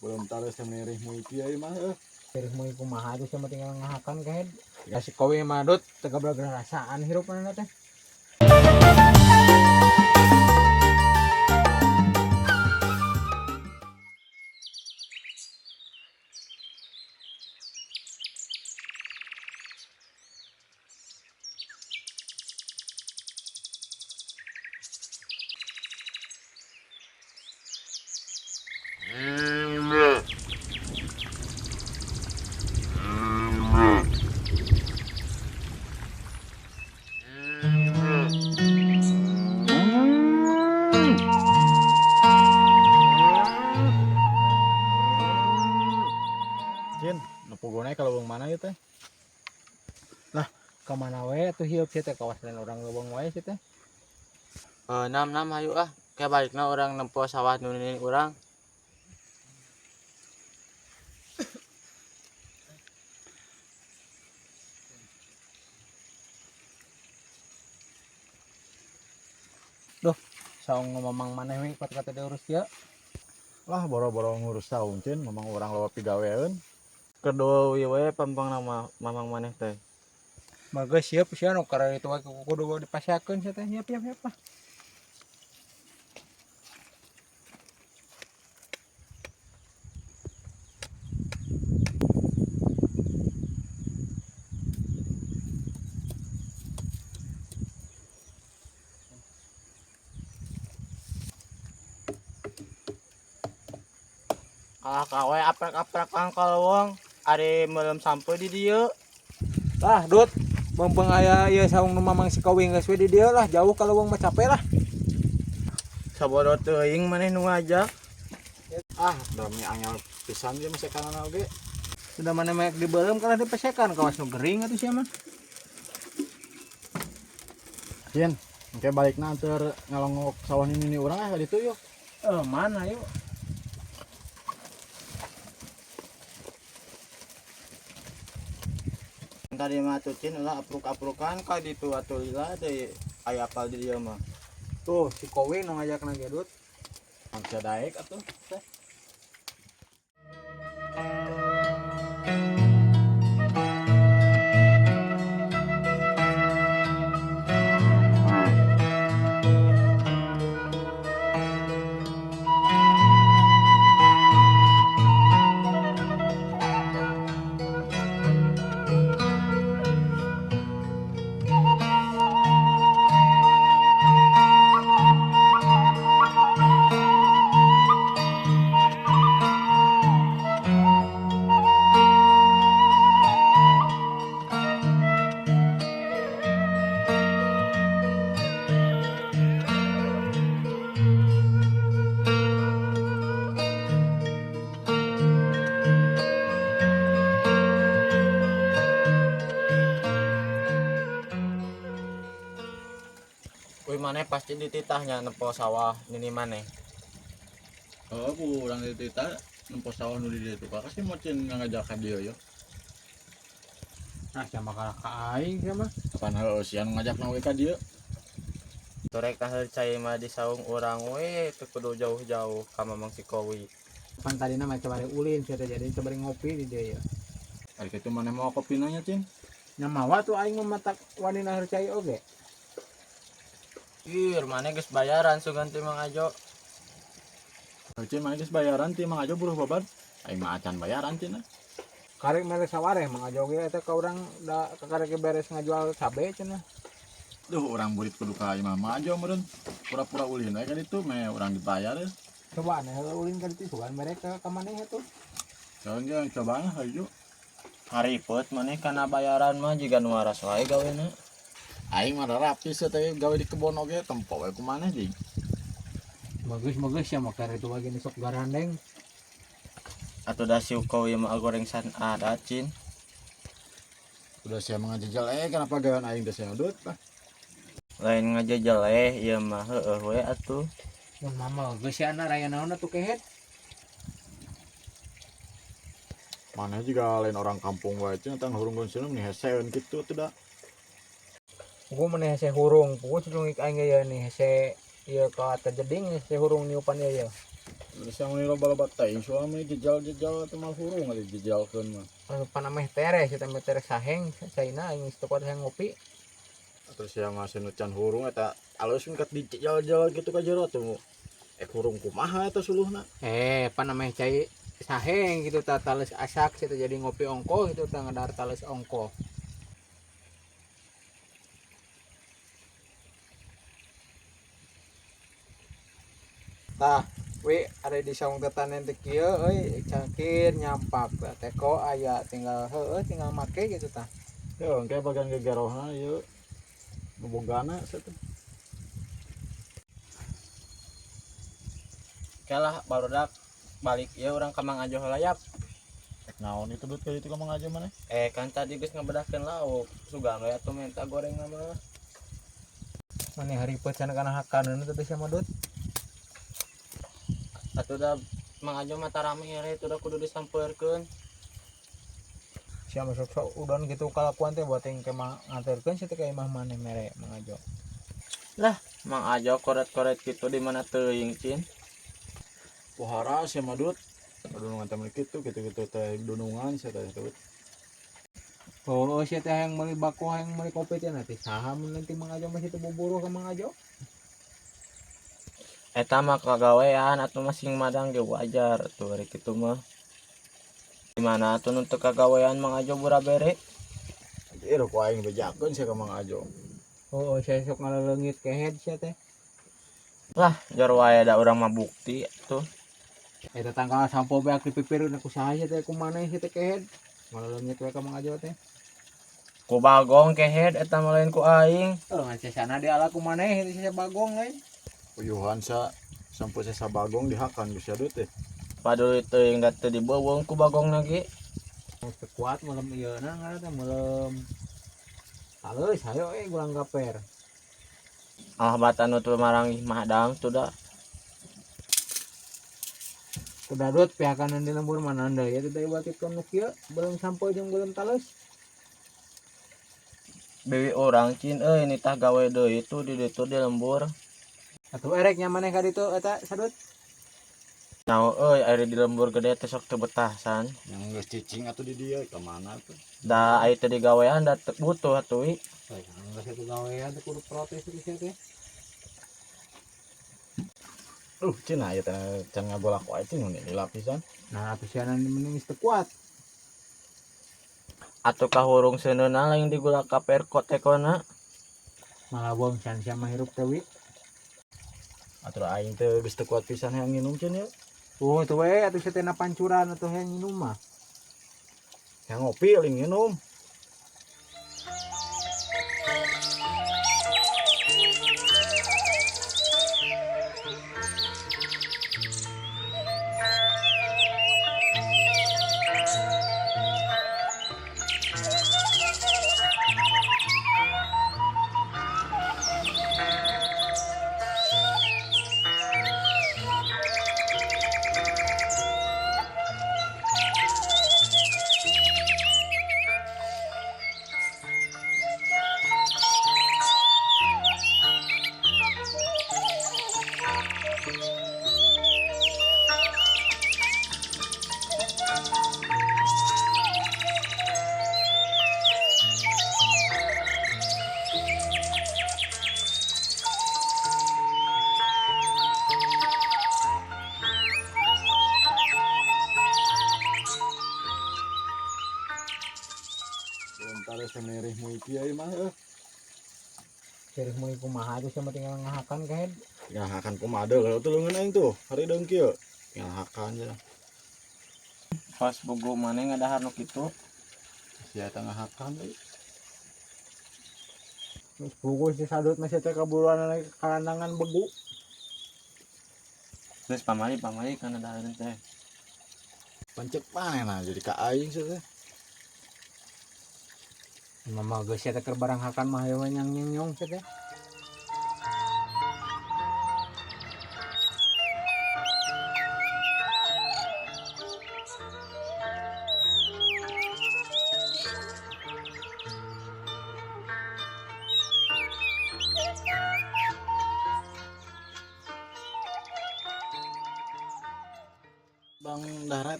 Belum taruh semirih muiki ieu mah euy. Mirih mui kumaha tuh sama tinggal ngahakan kehed. Kasih kowe mah dut teu rasaan hirup mana teh. Cin, nu puguna ka leuweung mana ieu teh? Lah, ka mana we atuh hieup sia teh kawas lain urang leuweung wae sia teh. Nam nam hayu ah, kayak balikna urang nempo sawah nu nini urang. Duh, saung mamang maneh we kuat-kuat diurus kieu. Lah boro-boro ngurus saung Cin, mamang urang loba pigaweun. Kedua we pampang nama mamang maneh teh. Bagus siap sia nu karena itu wae kudu dipasiakeun sia teh. Siap siap siap lah. Kalah kawe aprak-aprakan kaleweng ari melem sampe di dieu. Lah, Dut, mumpung aya ieu saung nu mamang si Kawing geus we di dieu lah, jauh kaleweng mah capek lah. Sabodo teuing maneh nu ngajak. Ah, demi angel pisan ieu mesekanana oge. Sudah mana mek dibeuleum kalah dipesekan kawas nu gering atuh sia mah. Cin, engke balikna anteur ngalongok sawah nini urang ah ka ditu yuk. Eh, mana yuk? Tadi mah atuh Cin ulah apruk-aprukan ka ditu atuh lila deui aya apal di dieu mah. Tuh, si Kowing nu ngajakna ge, Dut. Mangsa daek atuh teh. Wih maneh pasti dititahnya nempo sawah nini maneh. Oh, ku urang dititah nempo sawah nu di dieu tuh. Kakak sih mocin ngajak ka dieu yo. Nah, sia mah kalah ka aing sia mah. Kapan heueuh sia nu ngajakna we ka dieu? Torek tah cai mah di saung urang we teu kudu jauh-jauh ka mamang si Kowi. Pan tadina mah coba ulin sia teh jadi coba ngopi di dieu ya. Ari kitu maneh mau kopina nya, Cin? Nya mawa tuh aing mah matak wani nahar cai oge. Ih, maneh geus bayaran sugan ti Mang Ajo. Heuh, Cin, maneh geus bayaran ti Mang Ajo buruh babat. Aing mah acan bayaran Cin. Ah. Karek mere sawareh Mang Ajo ge eta ka urang da kakarek beres ngajual cabe cenah. Duh, urang burit kudu ka imah Mang Ajo meureun. Pura-pura ulin we ka ditu meh urang dibayar euy. Coba aneh heula ulin ka ditu sugan mere ka maneh atuh. Sekarang ge cobaan hayu. Haripet maneh kana bayaran mah jiga nu waras wae gawena. Aing mah rapi sia teh gawe di kebon oge tempo we ku maneh jing. Bagus bagus ya makar itu lagi sok garandeng. Atuh da si Kowi mah goreng san ada Cin. Udah sia mah ngajejel kenapa gawean aing teh sia dut lah. Lain ngajejel ieu mah heueuh we atuh. Mun mama geus ya anak raya naon atuh kehet. Maneh juga lain orang kampung wae cenah tang hurungkeun cenah meni heseun kitu tuh da. Gua meni hese hurung, gua cungik aing ge nih hese ieu ka tajeding hese hurung niupan ieu. Terus yang ini loba-loba teuing soalnya jejal-jejal atau mah hurung ari jejalkeun mah. Anu panameh tereh si teh tereh saheng caina aing geus teu kuat hayang ngopi. Terus yang masih nu can hurung eta alus kat dijejal-jejal gitu ka jero tuh. Hurung kumaha eta suluhna? Panameh cai saheng gitu ta tales asak situ jadi ngopi ongko gitu ta ngadar tales ongko. Tah, we ada di saung tetanen teh kieu euy cangkir nyampak tah teko aya tinggal heueuh tinggal make gitu tah. Yo, engke bagian gegerohna ieu. Nu bogana sia teh. Kalah barudak balik ieu urang ka Mang Ajo heula yap. Rek naon itu duit ka ditu ka Mang Ajo maneh? Kan tadi geus ngabedahkeun lauk. Sugan we atuh minta goreng mah. Maneh haripet sana kana hakaneun teh sia mah Dut. Atuh da Mang Ajo mah tarame here itu da kudu disampeurkeun. Sia mah sok udon gitu kalakuan teh buat yang ke mah nganterkeun sia teh ka imah maneh mere Mang Ajo. Lah, Mang Ajo koret-koret gitu di mana teuing cin. Pohara sia mah Dut. Dunungan teh meuli kitu kitu-kitu teh dunungan sia teh Dut. Oh, sia teh hayang meuli bako hayang meuli kopi teh nanti saha mun nanti Mang Ajo masih teu boboruh ka Mang Ajo. Eta mah kagawean atuh masing madang ge wajar atuh ari kitu mah. Di mana atuh nu teu kagawean Mang Ajo burabere? Anjir ku aing bejakeun sia ka Mang Ajo. Oh, sia sok ngaleleungit kehed sia teh. Lah, jor wae da urang mah bukti atuh. Eta tangkal sampo beak di pipir ku saha sia teh ku maneh sia teh kehed. Ngaleleungit we ka Mang Ajo teh. Ku bagong kehed eta mah lain ku aing. Oh, ngan sesana diala ku maneh itu sia bagong lain. Uyuhan sa sampo sesa bagong dihakan geus sia Dut teh. Paduli teuing da teu dibeuweung ku bagong lagi. Teu kuat melem ieu na ngaran teh melem. Halus hayo gulang gaper. Ah batan nu teu maranggih madang tuh da. Kuda Dut pihakanan di lembur mana anda ya teh buat itu nu kieu belum sampo jeung belum tales. Bewi urang cin euy nitah gawe deui tuh di ditu di lembur. Atuh erek nya maneh ka ditu eta sadut. Nao euy ari di lembur gede teh sok teu betah san. Yang geus cicing atuh di dieu ka mana tuh? Da ai teu digawean da teu butuh atuh wi. Geus teu gawean teh kudu protes teh sia teh. Cin aya teh can ngagolak wae cin nu dilapisan. Nah, atuh sia mending geus teu kuat. Atuh kahurung seuneuna lain digulak ka perkot tekona. Malah buang can sia mah hirup teh wi. Atuh aing teh geus teu kuat pisan hayang nginum cin ya. Oh, tuh we atuh sia teh na pancuran atuh hayang nginum mah. Hayang ngopi euy nginum. Semerih mui kieu mah heuh. Serih mui kumaha tuh sama tinggal ngahakan kahed. Ngahakan kumaha deui kalau tulungan aing tuh hari deung kieu. Ngahakan cenah. Pas bogo maneh ngadahar nu kitu. Sia eta ngahakan euy. Geus bogo si sadut mah sia teh kaburuan lagi kalandangan begu. Geus pamali-pamali kana dahareun teh. Pancek maneh nah jadi ka aing sia teh. Mama geus sia teh keur barang hakan mah hayo nyang nyong sia teh.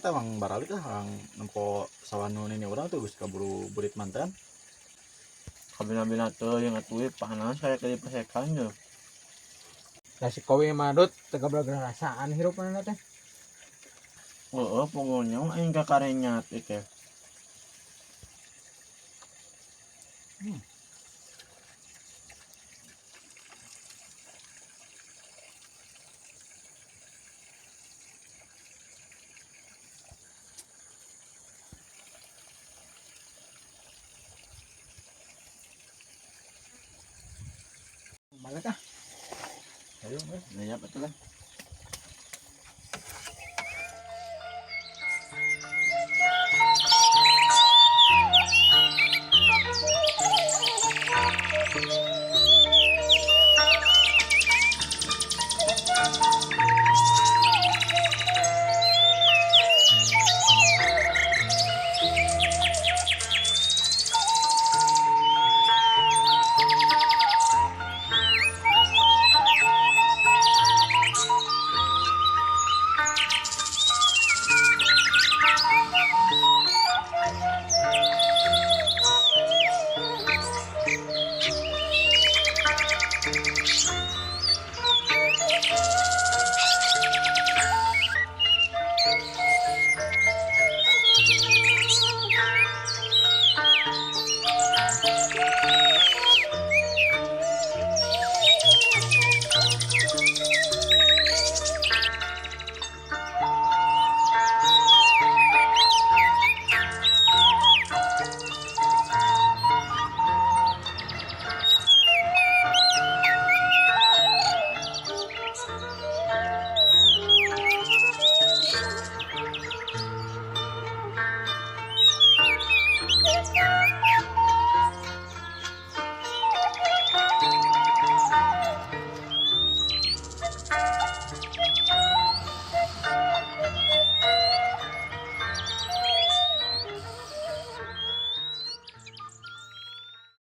Eta mang baralik lah urang nempo sawah nu nini urang tuh geus kaburu burit mantan. Kabina-bina teuing atuh we, panas kayak di pasekan yo. Lah si kowe mah dut teu gablek rasaan hirup mana teh. Heeh, pokoknya aing kakarenyat ieu teh. Balik ah. Ayo, nanya atuh lah.